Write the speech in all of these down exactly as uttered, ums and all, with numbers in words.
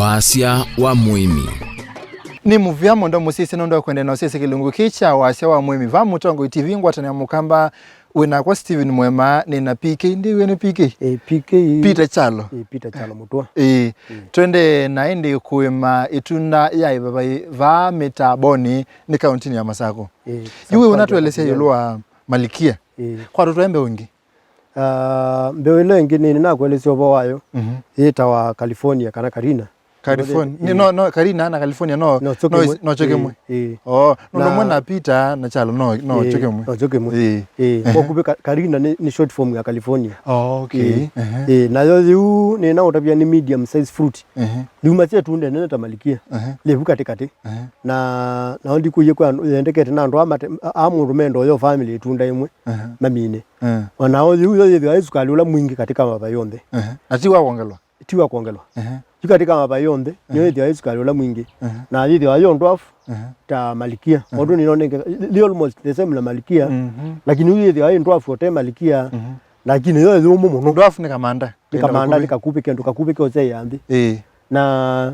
Wasya wa mũĩmi. Nĩ mũvea mũno mũsyaĩĩsya nũndũ wa kũendeea na ũsyaĩĩsya kĩlungu kĩĩ kya Wasya wa Mũĩmi vaa Mũtongoi T V, ngwatanĩo ya Mũkamba. Wĩ nakwa Steven Mwema, nĩ na P K. Ndĩw'e nĩ P K? Ĩĩ, P K. Peter Kyalo. Ĩĩ, Peter Kyalo Mũtũa. Ĩĩ. Ĩĩ. Twende na ĩndĩ kũĩma ĩtunda ya ĩvavai vaa Mĩtambonĩ nĩ kaũntinĩ ya Masakũ. Ĩĩ, yu wĩ sub-county ya ũnatũelesya Kajiado. Ĩũlũ wa malikia. Ĩĩ. Kwa tũtwae mbeũ ĩngĩ? Ah, mbeũ ĩla ĩngĩ nĩ, nĩnakũelesya ũvoo wayo. Mhm. Yĩtawa California kana Karina. California. Ĩĩ. No, no, Karina na California no, no kyo kĩmwe. No kyo kĩmwe. Ĩĩ. Oh, no, na mwe na Peter na Kyalo no, no kyo kĩmwe. Ĩĩ, no kyo kĩmwe. Ĩĩ. Ĩĩ. Ehe. Kwa kuvĩ Ka-, Karina nĩ, nĩ short form ya California. Oh, okay. Ĩĩ. Ehe. Ĩĩ, nayo yĩu nĩnaũtavya nĩ medium size fruit. Ehe. Yuma sya ĩtunda ĩnene ta malikia. Ehe. Yĩ vu katĩkatĩ. Ehe. Na, nao ndikũie kwa andũ yendekete na andũ a mate-, a, a mũndũ menda ũyo family ĩtunda ĩmwe. Ehe. Mamine. Ehe. O nao yĩu yo yĩthĩwa yĩ sukali ũla mwingĩ katika mavai onthe. Ehe. Na ti wa kwongelwa? Ti wa kwongelwa. Ehe. Yu katika mavai onthe, nĩyo, ehe, yĩthĩwa yĩ sukali ũla mwingĩ. Ehe. Na yĩthĩwa yo ndwafu, ehe, ta malikia. Ehe. Ũndũ nĩnonenge, yĩ almost the same na malikia, mhm, lakini yu yĩthĩwa yĩ ndwafu ote malikia, mhm, lakini yo yĩ yũmũ mũno. Ndwafu nĩ kamanda. Nĩ kamanda, nĩ kakupĩ, kĩndũ kakupĩ kyoseĩa nthĩ. Ĩĩ. Na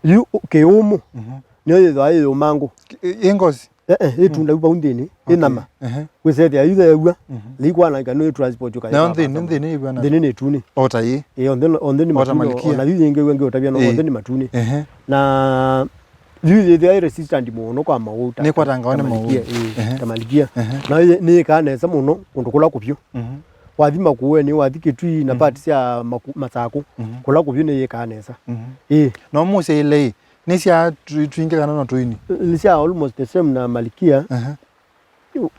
yu kĩũmũ, mhm, nĩyo yĩthĩwa yĩ yũmangũ. Ĩ, ĩ ngosi? Eh, eh, ĩtunda yu vau nthĩnĩ, ĩ nyama. Okay. Ehe. Wĩsethĩa yu theew'a, mhm, na ikwananga nĩ transport ũkaĩka. Nayo nthĩnĩ, nthĩnĩ ĩvana? Nthĩnĩ nĩ ĩtunĩ. O ta ĩ? Ĩ, onthe, onthe nĩ matune, malikia. O na yu yĩngĩ wengĩ ũtavya no, ĩ, onthe nĩ matune. Ehe. Na yu yĩthĩa ĩ resistant mũno kwa maũu ta, nĩ kwatangawa nĩ maũu. Ĩ, ehe, ta malikia. Ehe. Na ĩ, nĩ ĩkaa nesa mũno kũndũ kũla kũvyũ. Mhm. Wathi Makueni, wathi Kitui na, mhm, part sya Maku-, Masakũ, mhm, kũla kũvyũ nĩ yĩkaa nesa. Mhm. Ĩ. No mũsyaĩle ĩ, nĩ sya tũ-, twingĩ kana no tũini? Nĩ sya almost the same na malikia. Aha.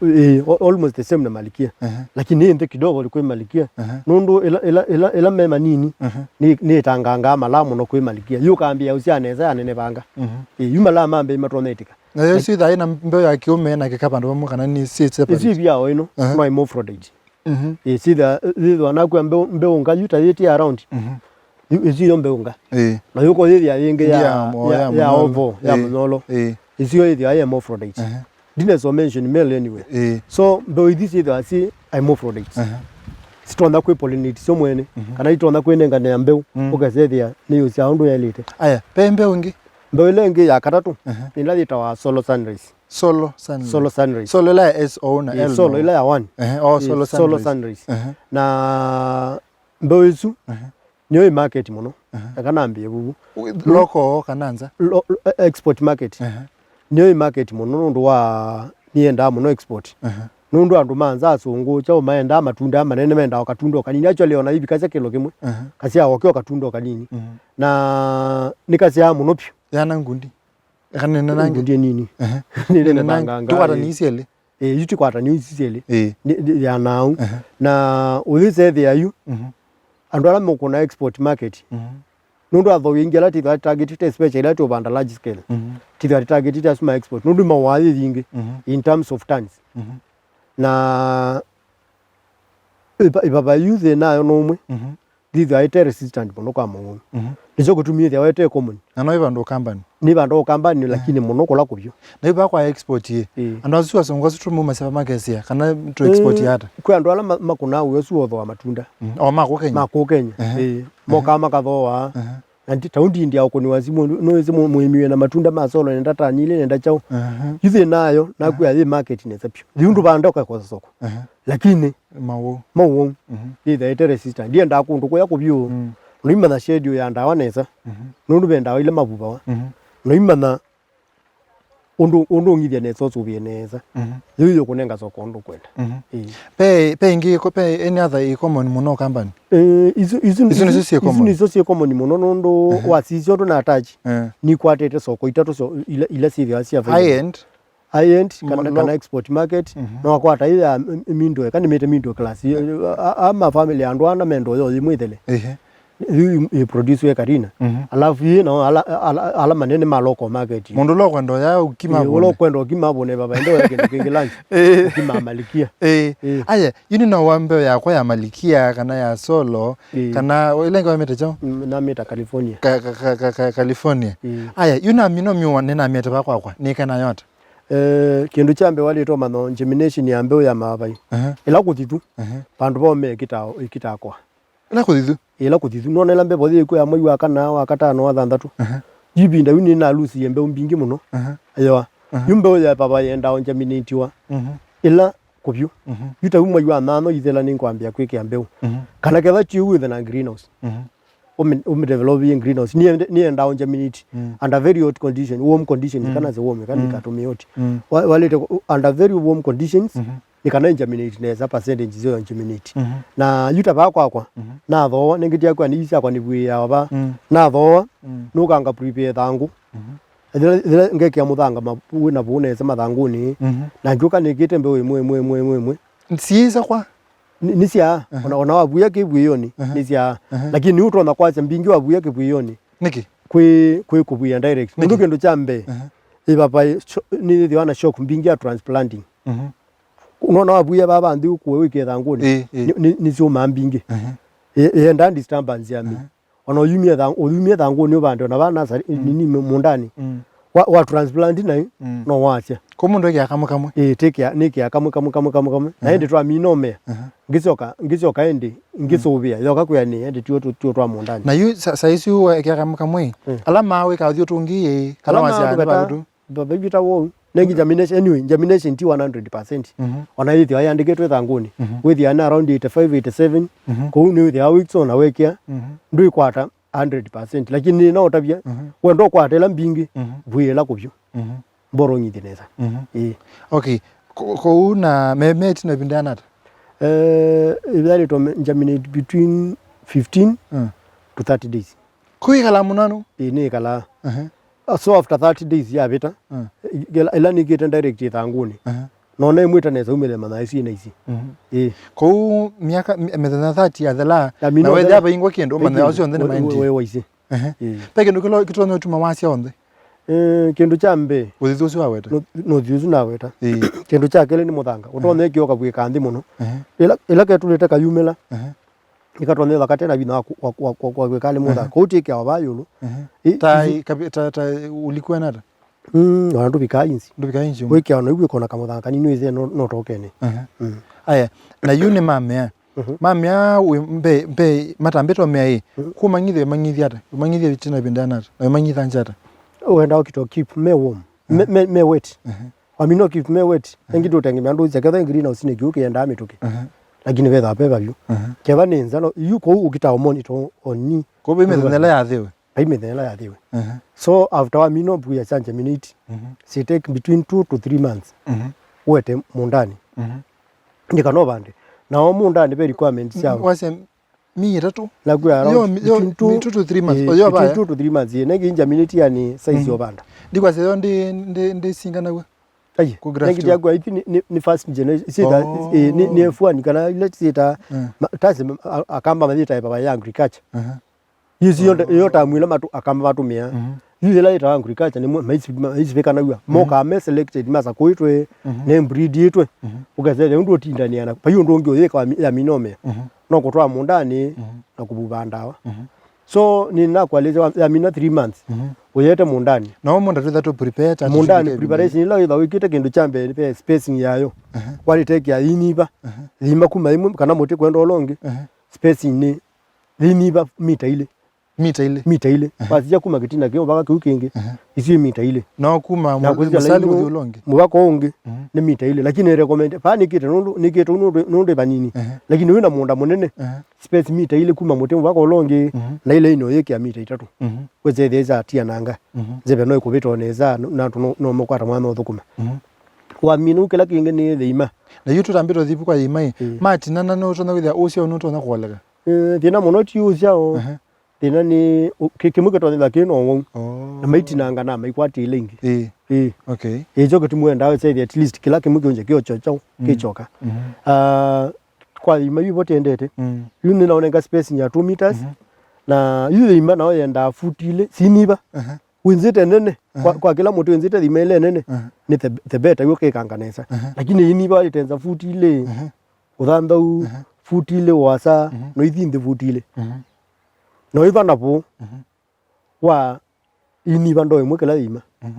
Ĩ, a-, almost the same na malikia. Aha. Lakini ĩ nthĩ kidogo kwĩ malikia. Aha. Nũndũ ĩla, ĩla, ĩla, ĩla me manini, aha, nĩ, nĩ ĩtangangaa malaa mũno kwĩ malikia. Yu ũkambĩa ũsya nesa yanenevanga. Mhm. Ĩ, yu malaa ma mbei matonya ĩtĩka. Na yo, lak-, syĩthaa ĩna mbeũ ya kĩũme na kĩka vandũ vamwe kana nĩ syĩ separate? Ĩsu ĩvia o ĩno, aha, no hermaphrodite. Mhm. Ĩ, syĩtha-, yĩthĩwa nakw'a mbeũ, mbeũ nga yu ta yĩti around. Mhm. Yu, ĩsu yo mbeũ nga. Ĩ. Na yũko yĩthĩa yĩngĩ ya, ya, ya, ya oval, ya, ĩ, mũnyolo. Ĩ. Ĩsu yo yĩthĩa ya hermaphrodite. Aha. Didn't so mention male anyway. Ĩ. So, mbeũ ithi syĩthĩwa syĩ hermaphrodites. Aha. Sitonya kwĩ pollinate syo mwene, mhm, kana itonya kwĩnenganĩa mbeũ, mm, ũkasethĩa nĩ yũsya ũndũ yaĩlĩte. Aya, pe mbeũ ĩngĩ? Mbeũ ĩla ĩngĩ ya katatũ, aha, nĩ ĩla yĩtawa Solo Sunrise. Solo Sunrise. Solo Sunrise. Solo ĩla ya S O na, ĩ, L Solo no? Ĩla ya one. Ehe, oh, ĩ, Solo Solo Sunrise. Sunrise. Ehe. Na mbeũ ĩsu, ehe, nĩyo ĩ market mũno. Ehe. Eka nambĩe vuvu. Wi-, local kana nza? Lo-, lo-, e-, export market. Ehe. Nĩyo ĩ market mũno nũndũ wa nĩyendaa mũno export. Ehe. Nũndũ andũ ma nza asũngũ, kyaũ maendaa matunda manene, mendaa o katunda o kanini. Actually, ona ivikasya kĩlo kĩmwe. Ehe. Kasyawa kyo katunda o kanini. Mhm. Na nĩkasyaa mũno vyũ. Yana ngundi. Eka nene nangi. Ngundi nini. Ehe. Nene nene nangi. Nĩnenevanga. Tũkwata ĩ. Nĩ isyelĩ. Ĩ, yu tũkwata nĩ isyelĩ. Ĩ. Nĩ, nĩ ya nau. Ehe. Na ũyĩsethĩa yu. Mhm. Andũ ala mekũna export market. Mhm. Nũndũ athoi aingĩ ala tithwa targeted, especially ala tũvanda large scale. Mhm. Tithwa targeted asu ma export. Nũndũ mawaa yĩ yingĩ, mhm, in terms of tons. Mhm. Na ĩva-, ĩvava yu thĩna nayo nũmwe. Mhm. Yĩthĩwa ĩte resistant mũno kwa maũũ. Mhm. Nĩkyo kĩtumi yĩthĩawa ĩte common. Na no ĩvandũ Ũkambanĩ? Nĩ vandũ Ũkambanĩ, eh, lakini mũno kũla kũvyũ. Na yu vaa kwa export ĩ? Ĩ. Andũ asu asũngũ asu tũmaumasya vaa makesĩa, kana tũ export ĩ, ata? Kwĩ andũ ala ma-, makũnaa ũĩ ũsu wa ũthooa matunda. Mm. O ma kũu Kenya? Ma kũu Kenya, ehe, ĩ. Mokaa makathooa. Ehe. Na ndi-, ta ũndĩ ndia ũkũnĩwa simũ, nũ-, nũĩsĩ mũ-, mũĩmi wĩna matunda ma solo, nenda tani ilĩ, nenda kyaũ. Ehe. Yu thĩna nayo, nakwĩa yĩ market nesa vyũ. Yu ndũvanda ũkakosa soko. Ehe. Lakini maũũ. Maũũ. Mhm. Yĩthĩa ĩte resistant. Ndiendaa kũndũ kũya kũvyũ. Mm. Noimanya schedule ya ndawa nesa. Mhm. Nũndũ ve ndawa ila mavuvawa. Mhm. Noimanya ũndũ, ũndũ ũng'ithya nesa, ũsũvĩe nesa. Mhm. Yĩu yũkũnenga soko ũndũ ũkwenda. Mhm. Ĩĩ. Pe, pe ĩngĩ ĩko-, pe any other ĩ common mũno Ũkambanĩ? Eh, isu, isu, isu nĩsyo syĩ common. Isu nĩsyo syĩ common mũno nũndũ, ehe, wasisya ũndũ na attach, eh, nikwatĩte soko itatũ syo, ila, ila syĩthĩawa sya high end. High end, kana, ma-, kana export market, mhm, no akwata ĩ ya m-, middle, kana mĩte middle class. Ĩ, a, a, a ma family andũ ana mendo yo yĩmwe ĩthele. Ehe. Yu ĩ produce we Karina. Mhm. Alafu ĩ no ala, ala, ala manene ma local market. Mũndũ ũla ũkwenda ya ũkima. Ĩ, ũla ũkwenda ũkima abone baba, ende oya kĩndũ kĩngĩ lunch. Ĩ. Ũkima malikia. Ĩ. Ĩ. Aya, yu nĩ no wa mbeo yakwa ya malikia, kana ya solo, ĩ, kana ĩla ĩngĩ wamĩte kyaũ? Mm, namĩta California. Ka, ka, ka, ka, ka, California. Ĩ. Aya, yu namino miwa nĩ namĩte va kwakwa, nĩ kana yota. Eh, kĩndũ kya mbee walĩtwe mano germination ya mbeũ ya mavavai. Aha. Ĩla kũthithu, aha, vandũ vao me ĩkita-, ĩkitakwa. Ĩla kũthithu? ĩla kũthithu. Nona ĩla mbevo yĩkwĩa mwei wa kana, wa katano, wa thanthatũ. Aha. Yu ĩvinda yu nĩnalusie mbeũ mbingĩ mũno. Aha. Ewa. Aha. Yu mbeũ ya ĩvava yendaa ũnjaminĩtiwa. Mhm. Ĩla kũvyũ. Mhm. Yu ta yu mwei wa nano yĩthela nĩngwambĩa kwĩkĩa mbeũ. Mhm. Kana ketha ti ũu wĩthe na greenhouse. Mhm. Ũmi-, ũmĩdevelopie greenhouse. Nĩenda-, nĩendaa ũnjaminĩti. Mm. Under very hot condition, warm condition, mm, kana ze warm, kana, mm, ikatũmĩoti. Mm. Wa-, walĩte ku-, under very warm conditions, mhm, nĩ kana injaminate nesa, percentage syo injaminate. Mhm. Na yu ta vaa kwakwa, mhm, nathooa, nengĩtia kwa nĩ syakwa nĩvwĩaa va. Mm. Nathooa, mm, nũkanga prepare thangũ. Mhm. Ethĩra, ethĩra ngekĩa mũthanga ma-, wĩ na vũũ nesa mathangũnĩ, mhm, na ngĩũka nĩkĩte mbeũ ĩmwe, ĩmwe, ĩmwe, ĩmwe, ĩmwe. Siĩsa kwa? Nĩ, nĩ syaa, aha, ona, ona wavuya kĩvuĩonĩ, aha, nĩ syaa. Aha. Lakini nĩ ũtonya kwasya mbingĩ wavuya kĩvuĩonĩ. Nĩkĩ? Kwĩ, kwĩ kũvuya direct. Nũndũ nĩkĩ? Kĩndũ kya mbee, aha, ĩvava sho-, nĩ yĩthĩwa na shock mbingĩ ya transplanting. Mhm. Nona wavuya vava nthĩ ũkũe wĩkĩe thangũnĩ, ĩĩ, ĩĩ, nĩ, nĩ, nĩ syũmaa mbingĩ. Aha. Ĩ-, ĩendaa disturbance ya mĩ. Aha. Ona ũyumie thang-, ũyumie thangũnĩ ũvande, ona vaa nasarĩ, mm, nini mũ-, mũũndanĩ. Mm. Wa, wa transplant naĩ, mm, no wasya. Kwa mũndũ ekĩa kamwe kamwe? Ĩĩ, tĩkĩa, nĩkĩa kamwe, kamwe, kamwe, kamwe, kamwe. Na, aha, ĩndĩ twamina ũmea. Aha. Ngĩsyoka, ngĩsyoka ĩndĩ, mm, ngĩsũvĩa. Yoka kwĩa nĩ, ĩndĩ tio tũ-, tio twa mũũndanĩ. Na yu sa-, saa isu wekĩa kamwe kamwe, mm, ala maa wĩka ũthiũ tũngĩ ĩ, kana wasya nĩ vavĩtu? Vavĩvita wou. Nengi germination, anyway, germination ti one hundred percent. Mhm. Ona yĩthĩwa yandĩkĩtwe thangũnĩ. Mhm. Wĩthĩa nĩ around eighty-five, eighty-seven. Mhm. Kũu nĩ wĩthĩa weeks ona wekĩa, mhm, ndwĩkwata hundred percent. Lakini no ũtavya, mhm, wenda ũkwata ĩla mbingĩ, mhm, vuĩ ĩla kũvyũ. Mhm. Mboro nyithi nesa. Mhm. Ĩĩ. Okay. Ko-, kũu na me, me ĩtina ĩvinda yana ata? Eh, ĩthalĩtwe me-, germinate between fifteen, mm, to thirty days. Kũikala mũno anu? Ĩĩ, nĩkalaa. Aha. So after thirty days yavĩta, mm, ĩla, ĩla nĩkĩte direct ĩthangũnĩ. Aha. Nona ĩmwĩta nesa umĩle manyaĩ syĩ na ici. Mhm. Ĩĩ. Kũu myaka, mĩ-, mĩthenya thirty yathela, na mino wethĩa vaingwa kĩndũ, manyaĩ asu onthe nĩmaendie. Wĩ, wĩ, wĩ, wĩ, wĩ, wĩ, wĩ. Ehe. Ĩĩ. Ve kĩndũ kĩla kĩtonya ũtuma wasya onthe? Eh, kĩndũ kya mbee. Ũthithu ũsu waweta? No-, no ũthithu ũsu naweta. Ĩĩ. Kĩndũ kya kelĩ nĩ mũthanga. Ũtonya, mhm, ĩkĩa ũkavwĩka nthĩ mũno. Ehe. Ĩla, ĩla ketũlĩte kayumĩla. Ehe. Ĩkatonyethwa katena vinya wa ku-, wa, wa, wa, wa kwĩka nĩ mũthanga. Mhm. Kũu tiĩkĩawa vaa ĩũlũ. Mhm. Ĩ, ta, isu- ĩ, kapi-, ta, ta, ũliku ena ata? Mm, ona ndũvikaa inzi. Ndũvikaa inzi ũmwe. Wĩkĩa ona iw'ĩka ona kamũthanga kanini wĩthĩe no, no tokenĩ. Mhm. Mm. Aya, na yu nĩ mamea. Mhm. Mamea wĩ mbe, mbe, matambĩte ũmea ĩ. Mhm. Kũmang'ithya, ũmang'ithya ata? Ũmang'ithya ĩtina ĩvinda yana ata? Na ũmang'ithya nza ata? Wenda ũkita keep me warm. Me, mhm, me, me wet. Mhm. Wamina keep me wet. Mhm. Engĩ tũtengemea ndũsya ketha greenhouse nĩ kĩu kĩendaa mĩtũkĩ. Mhm. Lakini vethaa ve vavyũ. Mhm. Ketha nĩ nza no, yu kũu ũkita monitor on. Kũu ve mĩthenya ĩla yathĩwe. Vai mĩthenya ĩla yathĩwe. Mhm. So after wamina mbuya sya germinate, mhm, she take between two to three months. Mhm. Wete mũũndanĩ. Mhm. Ndikana ũvande. Nao mũũndanĩ ve requirement syao. Wasya mĩĩ ĩtatũ? Nakwĩa around yo, mi-, yo, between two, mi-, two to three months. Eh, o, yo between vaya. Two to three months, eh, nengi germinate yani size, mhm, ya ũvanda. Ndikwasya yo ndi, ndi, ndi singanaw'a. Ai, ku graft nengi yo. Yakwa ithi ni, ni, ni first generation. Sita, oh, eh, ni, ni F one kana ila sita, mm, ma-, tasi ma-, a-, akamba mathita ya baba ya agriculture. Aha. Yu si yo, oh, yo tamu ila matu-, akamba matũmĩa. Mhm. Yu ila yĩtawa agriculture nĩ mo-, maisi-, maisivĩkanaw'a. Mhm. Mokaa me selected, masakũĩtwe, mhm, ne breedĩtwe. Mhm. Ũkesethĩa ũndũ ũtindanĩa na, vai ũndũ ũngĩ ũyĩka wa mi-, ya minomea. Mhm. No kũtwaa mũũndanĩ, mhm, na kũvuva ndawa. Mhm. So, nĩnakwalĩsya wa-, yamina three months, mhm, ũyete mũũndanĩ. Na ũmũnda twĩtha tũ prepare ta mũũndanĩ, tũshindike preparation ĩla wĩtha wĩkĩte kĩndũ kya mbee, ve spacing yayo. Mhm. Walĩtekea yĩnyiva. Mhm. Yĩima kuma ĩmwe, kana mũtĩ kwenda ũla ũngĩ. Mhm. Spacing nĩ yĩnyiva mita ilĩ. Mita ilĩ? Mita ilĩ. Mhm. Wasisya kuma kĩtina kĩmwe mpaka kĩu kĩngĩ, mhm, isu mita ilĩ. No kuma na mu-, kũsisya mũsali laini kũthi ũla ũngĩ? Mũvaka ũngĩ, mhm, nĩ mita ilĩ. Lakini recommend, vaa nĩkĩte nũndũ, nĩkĩte nũndũ, nũndũ vanini. Mhm. Lakini wĩna mũũnda mũnene, mhm, space mita ilĩ kuma mũtĩ mũvaka ũla ũngĩ, mhm, na ĩla ĩno yĩkĩa mita itatũ. Mhm. Wĩsethĩa ĩsatiananga. Mhm. Nzeve no ĩkũvĩta o nesa, na no, no, no mũkwata mwana ũthũkũma. Mhm. Wamina ũu kĩla kĩngĩ nĩ thĩima. Na yu tũtambĩte ũthivu kwa thĩima ĩ, ĩĩ, matinana nũtonya kwĩthĩa ũsyaũ nũtonya kũoleka? Eh, thĩna mũno ti ũsyaũ. Aha. Thĩna nĩ ũ-, kĩ-, kĩmwe kĩtonyethwa kĩ na ũwau. Oh. Na maitinanga na maikwatĩĩla ingĩ. Ĩĩ. Ĩĩ. Okay. Ĩkyo kĩtumi wendaa wĩsethĩa at least kĩla kĩmwe kĩũnje kĩokyo kyaũ, mm, kĩkyoka. Mhm. Ah, kwa thĩima yu vo tendete. Mm. Yu nĩnaonenga spacing ya two meters. Mhm. Na yu thĩima nao yendaa futi ilĩ, sinyiva. Aha. Wĩnzĩte nene, kwa, aha, kwa kĩla mũtĩ wĩnzĩte thĩima ĩla ĩnene, aha, nĩ the, the better, yu ũkĩkanga nesa. Aha. Lakini ĩnyiva walĩtenza futi ilĩ, aha, ũthanthau, aha, futi ilĩ ũasa, mhm, no ithi nthĩ futi ilĩ. Mhm. No ĩva na vũũ, mhm, wa ĩnyiva ndoo ĩmwe kĩla thĩima. Mhm.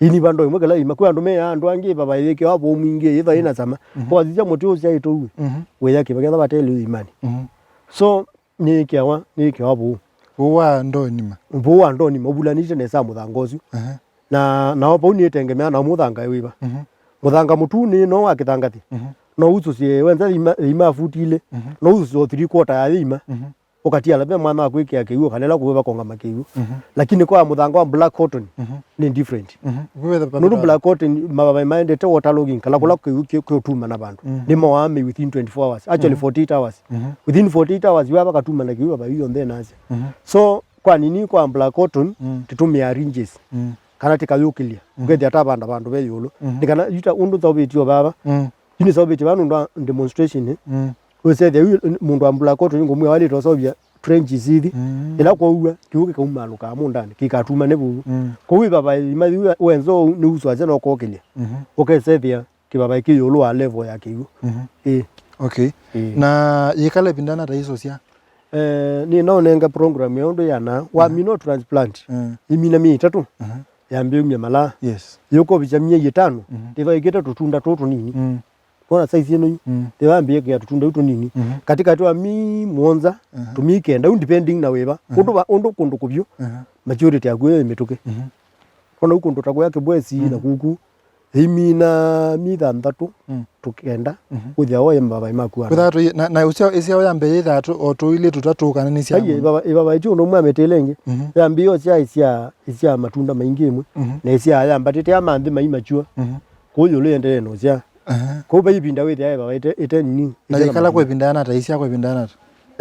Ĩnyiva ndoo ĩmwe kĩla thĩima. Kwĩ andũ meaa andũ angĩ ĩvava yĩkĩwa vũũ mwingĩ, yĩtha ĩna, mhm, sama. Mhm. Kwasisya mũtĩ ũsyaĩtwe uwe. Mhm. Wĩya kĩva ketha vateli thĩimanĩ. Mhm. So, nĩĩkĩawa, nĩĩkĩawa vũũ. Vũũ wa ndoo nima. Vũũ wa ndoo nima, ũvulanĩte nesa mũthanga ũsu. Aha. Na, nao vau nĩĩtengemeaa na mũthanga wĩva. Mhm. Mũthanga mũtune no wa kĩthangathĩ. Mhm. No usũsye wenza ĩima, ĩima futi ilĩ. Mhm. No usũsye o three quarter ya ĩima. Mhm. Ũkatiala ve mwanya wa kwĩkĩa kĩw'ũ, kana ĩla kũveva kongama kĩw'ũ. Mhm. Lakini kwa mũthanga wa black cotton, mhm, nĩ different. Mhm. Nũndũ black cotton, mavavai maendete water logging, kala kũla, mhm, kĩw'ũ kĩ-, kĩũtuma na vandũ. Mhm. Nĩmoaa mĩi within twenty-four hours. Actually, mhm, forty-eight hours. Mhm. Within forty-eight hours, yu ava katuma na kĩw'ũ, vavai yonthe nasya. Mhm. So, kwa nini kwa black cotton, mm, tũtũmĩaa ridges. Mm. Kana tĩkayũkĩlya. Mhm. Ũkethĩa tavanda vandũ ve ĩũlũ. Mhm. Nĩ kana yu ta ũndũ nzaũvĩtye o vava. Mm. Yu nĩseũvĩtye vaa nũndũ wa demonstration, eh? Mm. Wĩsethĩa yu mũndũ wa black cotton ngũmwĩa walĩte ũseũvya trenches ithi. Mm. Ĩla kwaua, kĩw'ũ kĩkaumaalũkaa mũũndanĩ, kĩkatumane vũu. Mm. Kwoou ĩvavaĩ ĩima yĩu wenza ũu nĩusũasya no kũkĩlya. Mhm. Ũkesethĩa kĩvavaĩ kĩ ĩũlũ wa level ya kĩw'ũ. Mhm. Ĩĩ. Okay. Ĩĩ. Na yĩkala ĩvinda yĩana ata ĩisũsya? Eh, nĩ no ũnenge program ya ũndũ yĩana, wamina transplant. Mm. Ĩmina myei ĩtatũ. Mhm. Yambĩĩe umya malaa. Yes. Yũkũvikya myei ĩtano, mhm, ĩthaĩkĩte tũtunda tũũ tũnini. Mm. Wona size ĩno yu? Mm. Yambĩĩe kĩa tũtunda tũu tũnini. Mhm. Katikati wa myei mũonza, mhm, to myei kenda, u depending na wĩva. Mhm. Ũndũ va, ũndũ kũndũ kũvyũ, mhm, maturity yaku ĩ mĩtũkĩ. Mhm. Wona u kũndũ ta kũya Kĩbwesi, mhm, na kuku, ĩimina myei thanthatũ, mm, to kenda, mhm, wĩthĩa woye mavai maku ana. Kwĩthaa tũi-, na, na ũsya-, ĩsyawa ya mbee yĩ thanthatũ, o tũilĩ tũtatũ kana nĩ sya. Aiye, mũno. Ĩvava-, ĩvavaĩ ti ũndũ ũmwe amĩtĩle ĩngĩ. Mhm. Yambĩĩe ũsyaa ĩsyaa, ĩsyaa matunda maingĩ ĩmwe. Mhm. Na ĩsyaa yambatĩte ya manthĩ mai makyũa. Mhm. Kũu ĩũlũ ĩendelee na ũsyaa. Aha. Kũu vai ĩvinda wĩthĩa ĩvavaĩ ĩte, ĩte nini, na ĩte na yĩkala kwa matunda. Ĩvinda yĩana ata, ĩisyaa kwa ĩvinda yĩana ata?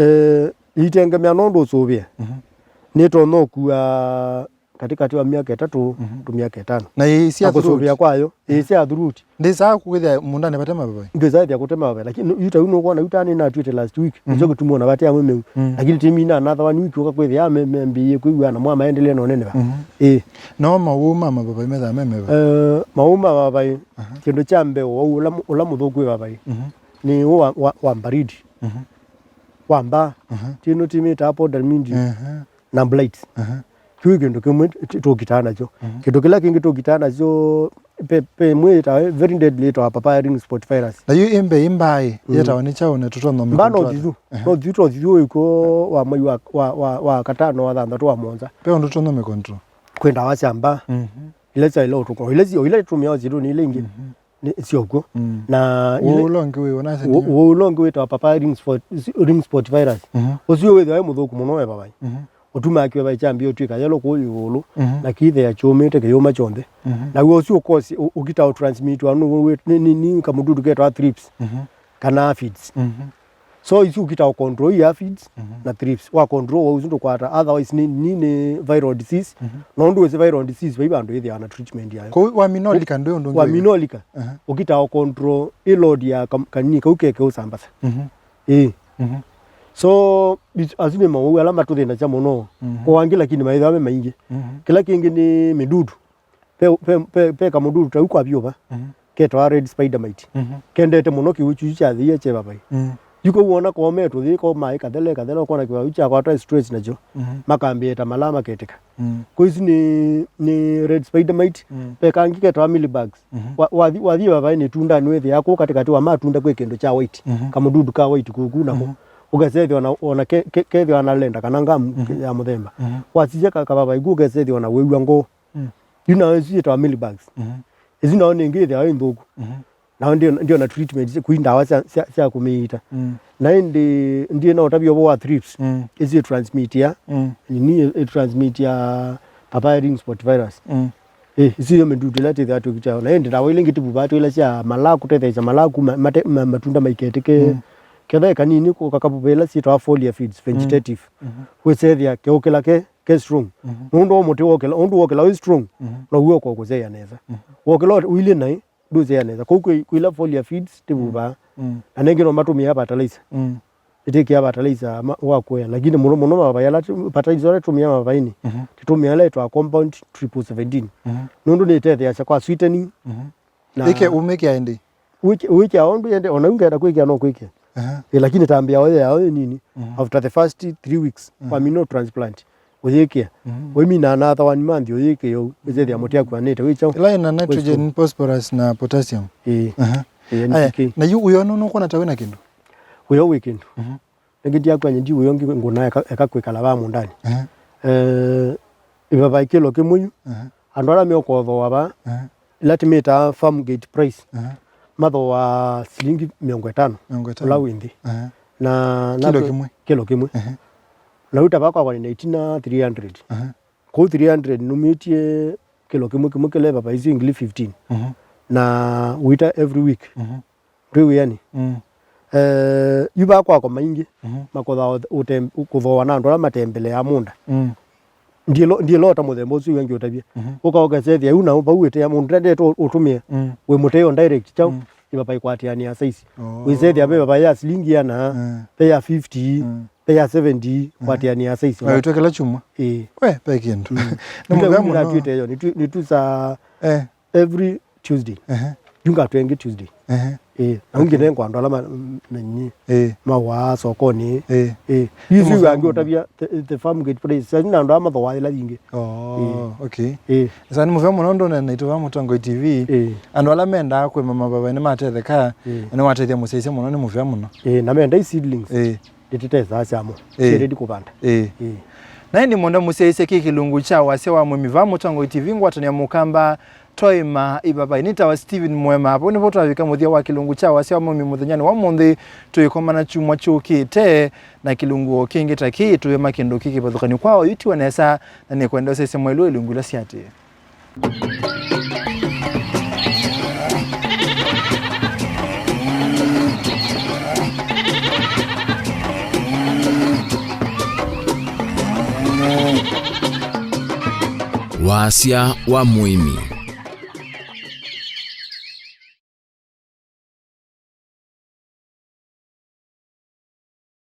Eh, itengemea nũndũ ũsũvĩa. Mhm. Nĩtonya ũkua katĩkatĩ wa myaka ĩtatũ, mhm, to myaka ĩtano. Na ĩisya. Na kũsũvĩa throughout? Kwayo, mhm, ĩisya throughout. Ndĩsaa kwĩthĩa mũũndanĩ vate mavavai? Ndĩsaa ĩthĩa kũte mavavai, lakini yu ta yu nũkwona yu ta nĩnatuĩte last week, mhm, nĩkyo kĩtuma ona vate amwe meu. Mm. Lakini timi na another one week ũka kwĩthĩa me-, membĩĩe kwĩw'a na mwa maendelee na ũneneva. Mhm. Ĩĩ. No mawau ma mavavai methaa me meva? Eh, mawau ma mavavai, aha, kĩndũ kya mbee, ũwau ũla mũ-, ũla mũthũku wĩ vavai, mhm, nĩ ũũ wa, wa, wa mbaridi. Mhm. Wa mbaa. Mhm. Tino timĩtaa powdered mildew. Mhm. Na blights. Aha. Kĩu kĩndũ kĩmwe tũ-, tũkitaa nakyo. Mhm. Kĩndũ kĩla kĩngĩ tũkitaa nakyo, pe, pe ĩmwe yĩtawa, very deadly, yĩtawa papaya ring spot virus. Na yu ĩ mbee ĩ mbaa ĩ, mm, yĩtawa nĩ kyaũ na tũtonya ũmĩkontrol? Mbaa no thithu. Aha. No thithu, to thithu wĩkw'o wa mwei wa, wa, wa, wa katano, wa thanthatũ, wa mũonza. Pe ũndũ tũtonya ũmĩkontrol? Kwĩ ndawa sya mbaa. Mhm. Ila syaĩle ũtũkwa. Ila syo, ila tũmĩawa syĩndũnĩ ila ingĩ. Mhm. Nĩ syokw'o. Mm. Na ũũ ũla ũngĩ wĩ, ũnasya nĩ ũũ ũla ũngĩ wĩtawa papaya ring spot, ring spot virus. Mhm. Ũsu wĩthĩwa wĩ mũthũku mũno wĩ vavai. Mhm. Ũtumaa kĩvavai kyambĩĩa ũtw'ĩka yellow kũũ ĩũlũ, mhm, na kĩithĩa kyũmĩte kĩyũma kyonthe. Mhm. Naw'o ũsu ũkosi, ũ-, ũkita ũtransmitiwa nĩ, nĩ, nĩ, nĩ kamũdudu ketawa thrips, mhm, kana aphids. Mhm. So isu ũkita ũcontrol i aphids, mhm, na thrips. Wa control wa ũsu ndũkwata, otherwise nĩ, nĩ, nĩ viral disease. Mhm. Na ũndũ wĩsĩ viral disease, vai vandũ ĩthĩawa na treatment yayo. Kũu wamina ũlika ndwĩ ũndũ ũngĩ wĩka? Wamina ũlika, aha, ũkita ũcontrol ĩ load ya kam-, kanini kau keke ũsambasa. Mhm. Ĩĩ. Mhm. So, bis-, asu nĩ mawau ala matũthĩnasya mũno. Mhm. Kwa angĩ lakini maĩthĩwa me maingĩ. Mhm. Kĩla kĩngĩ nĩ mĩdudu. Ve, ve, ve, ve kamũdudu tau kwa vyũva, mhm, ketawa red spider mite. Mhm. Kendete mũno kĩw'ũ kyu kyathĩie kye vavai. Mhm. Yu kau wona kometwe thĩ, ko maĩ kathele, kathele, ũkona kĩw'ũ kyakwatwa stress nakyo. Mhm. Makambĩĩa ta malaa maketĩka. Mhm. Kwa isu nĩ, nĩ red spider mite, mhm, ve kangĩ ketawa mealybugs. Mhm. Wa, wathi, wathi vavaĩ nĩ tunda nĩwĩthĩaa kũu katĩkatĩ wa matunda kwĩ kĩndũ kya white, mhm, kamũdudu ka white kuku nako. Mhm. Ũkesethĩwa na, ona ke, ke, kethĩwa na lenda kana ngamu, mhm, ya mũthemba. Mhm. Wasisya ka, kavavaĩ ku ũkesethĩwa na wĩw'a ngoo. Mm. Yu nayo ĩsu yĩtawa mealybugs. Mhm. Ĩsu nayo nĩngĩ ĩthĩawa ĩ nthũku. Mhm. Nayo ndio, ndio na treatment, kwĩ ndawa sya, sya, sya kũmĩiita. Mm. Na ĩndĩ ndiĩ na ũtavya ũvoo wa thrips. Mm. Ĩsu ĩtransmitia. Mm. Nini ĩ-, ĩtransmitia papaya ring spot virus. Mm. Eh, ĩsu yo mĩdudu ĩla tĩthĩawa tũkitawa. Na ĩndĩ ndawa ila ingĩ tũvuvaa twĩ ila sya malaa, kũtetheesya malaa kuma mate-, ma-, matunda maiketĩke. Mm. Ketha ĩ kanini kũka kavuva ila syĩtawa foliar feeds, mm, vegetative. Mhm. Wĩsethĩa keũkĩla ke ke strong. Mhm. Nũndũ wa mũtĩ wokĩla, ũndũ wokĩla wĩ strong, mhm, now'o ũkũkũsyaĩa nesa. Mhm. Wokĩla ũilyĩ naĩ, ndũsyaĩa nesa. Kũu kwĩ, kwĩ ila foliar feeds tĩvuvaa. Mm. Na nengĩ no matũmĩaa fertilizer. Mm. Ĩtĩkĩa fertilizer ma-, wa kũea, lakini mũno mũno mavavai ala tũ-, fertilizer ĩla tũmĩaa mavavainĩ, mhm, tũtũmĩaa ĩla ĩtwa compound triple seventeen. Mhm. Nũndũ nĩĩtetheeasya kwa sweetening. Mhm. Na ĩke umĩkĩa ĩndĩ? Wĩkĩ-, wĩkĩa ũndũ yende, ona ũngenda kwĩkĩa no kwĩkĩa. Aha. Ĩ, lakini tambĩa oyo yao ĩ nini. Mhm. After the first three weeks, mhm, wamina transplant, ũyĩkĩa. Mhm. Waimina another one month, ũyĩkĩa ũu, wĩsethĩa mũtĩ akuanĩte, wĩ kyaũ? Ĩla ĩna nitrogen, phosphorus na potassium. Ĩĩ. Aha. Ĩĩ, N P K. Aya, na yu ũyo nũ-, nũkwona ta wĩna kĩndũ? Ũyo wĩ kĩndũ. Mhm. Ĩngĩ ndiakwanya ndiw'ĩa ũngĩ ngũna eka, eka kwĩkala vaa mũũndanĩ. Ehe. Eh, ĩvapaĩ kĩlo kĩmwe yu, Ehe. andũ ala meũkothooa vaa, Ehe. ĩla tĩmĩtaa farm gate price, Ehe. mathooaa silingi mĩongo ĩtano, Mĩongo ĩtano. ũla wĩ nthĩ. Ehe. Na, na Kĩlo kwĩ-, kĩmwe? kĩlo kĩmwe. Ehe. Na rĩu ta vaa kwakwa nĩna itina three hundred. Ehe. Kũu three hundred numĩtye kĩlo kĩmwe kĩmwe kĩla ĩvapaĩ isu ngili fifteen. Mhm. Na wĩta every week. Mhm. Ndwĩ wĩanĩ? Mm. Eh, yu vaa kwakwa maingĩ, Mhm. makothaa ũte-, kũthooa na andũ ala matembeleaa mũũnda. Mm. Ndiĩlo-, ndiĩlota mũthemba ũsu wĩngĩ ũtavye. Mhm. Ũka ũkesethĩa yu na vau wĩtea mũndũ ndendete ũ-, ũtũmĩe. Mm. Wĩ mũteo direct chau, Mm. ĩvapaĩ kwatĩanĩa size. Oh. Wĩsethĩa ve ĩvapaĩ ya silingi ana, Mm. ve ya fifty, Mm. ve ya seventy, Mm. kwatĩanĩa size. Na wĩtwekela chuma? Ĩĩ. We, pe kĩndũ. Mm. Nĩ mũvea mũno. Nĩtwĩte yo, nĩtwĩ-, nĩtwĩsaa Eh. every Tuesday. Ehe. Yu ngatwĩa ĩngĩ Tuesday. Ehe. Ĩĩ. Na Okay. ũngĩ nengwa andũ ala ma-, m-, menyi. Ĩĩ. Mawaa sokonĩ. Ĩĩ. Ĩĩ. Nĩ Yu mũvea angĩ mũno. ũtavya the, the farm gate price. Sasa na andũ ala mathooaa ĩla yingĩ. Oh, Ĩĩ. okay. Ĩĩ. Sasa nĩ mũvea mũno ndũne naitũ vaa Mũtongoi T V. Ĩĩ. Andũ ala mendaa kũĩma mavava nĩ matetheka. Ĩĩ. Na nĩ watethya mũsyaĩĩsya mũno, nĩ mũvea mũno. Ĩĩ, na menda i seedlings. Ĩĩ. Ndĩtĩtesaa syamo. Ĩĩ. Syĩ ready kũvanda. Ĩĩ. Ĩĩ. Na ĩndĩ mũndũ mũsyaĩĩsya kĩ kĩlungu kya wasya wa mũĩmi vaa Mũtongoi T V ngwatanĩa mũkamba twaĩma ĩvapaĩ. Nĩtawa Stephen Mwema. Vau nĩvo twavika mũthya wa kĩlungu kya wasya wa mũĩmi mũthenyanĩ wa ũmũnthĩ. Tũikomana kyumwa kyũkĩte na kĩlungu o kĩngĩ ta kĩĩ, tũĩma kĩndũ kĩ kĩvathũkany'o kwa oyu tiwe nesa, na nĩkwenda ũsese mwaĩlu wa ilungu ila syatĩe. Wasya wa mũĩmi.